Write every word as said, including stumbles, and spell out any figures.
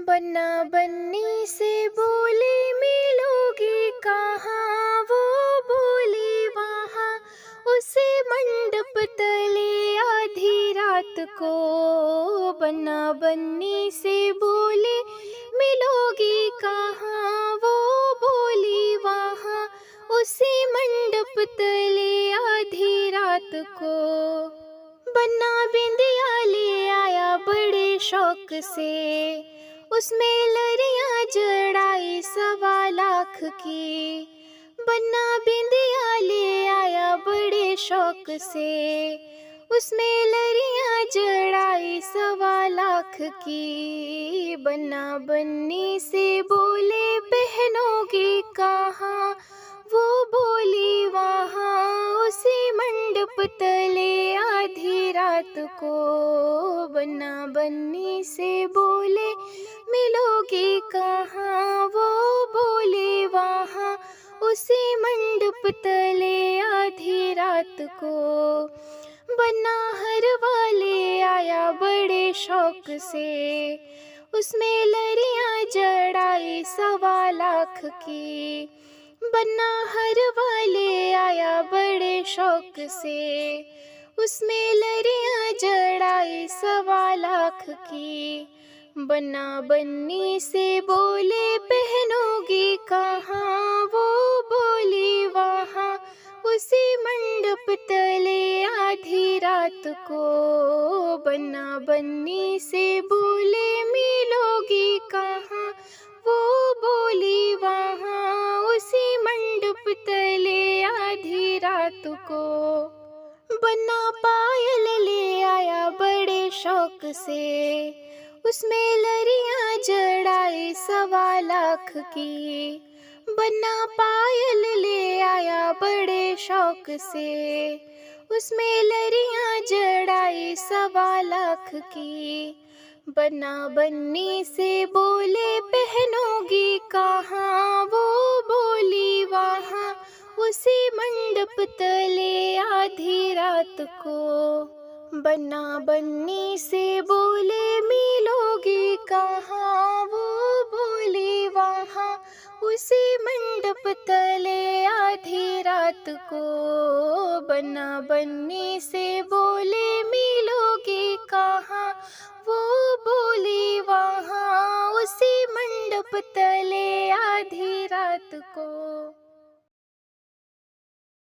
बन्ना बन्नी से बोले, मिलोगी कहाँ? वो बोली, वहाँ उसी मंडप तले आधी रात को। बन्ना बन्नी से बोले, मिलोगी कहाँ? वो बोली, वहाँ उसी मंडप तले आधी रात को। बन्ना बिंदिया ले आया बड़े शौक से, उसमें लरियां जड़ाई सवा लाख की। बन्ना बिंदिया ले आया बड़े शौक से, उसमें लरियां जड़ाई सवा लाख की। बन्ना बन्नी से बोले, पहनोगी कहाँ? वो बोली, वहाँ उसी मंडप तले आधी रात को। बन्ना बन्नी से बोले, मिलोगी कहाँ? वो बोली, वहाँ उसी मंडप तले आधी रात को। बन्ना हरवा ले आया बड़े शौक से, उसमें लरियां जड़ाई सवा लाख की। बन्ना हरवा ले आया बड़े शौक से, उसमें लरियां जड़ाई सवा लाख की। बन्ना बन्नी से बोले, पहनोगी कहाँ? वो बोली, वहाँ उसी मंडप तले आधी रात को। बन्ना बन्नी से बोले, मिलोगी कहाँ? वो बोली, वहाँ उसी मंडप तले आधी रात को। बन्ना पायल ले आया बड़े शौक से, उसमें लरियां जड़ाई सवा लाख की। बन्ना पायल ले आया बड़े शौक से, उसमें लरियां जड़ाई सवा लाख की। बन्ना बन्नी से बोले, पहनोगी कहाँ? वो बोली, वहाँ उसी मंडप तले आधी रात को। बन्ना बन्नी से बोले, मिलोगी कहाँ? वो बोली, वहाँ उसी मंडप तले आधी रात को। बन्ना बन्नी से बोले, मिलोगी कहाँ? वो बोली, वहाँ उसी मंडप तले आधी रात को।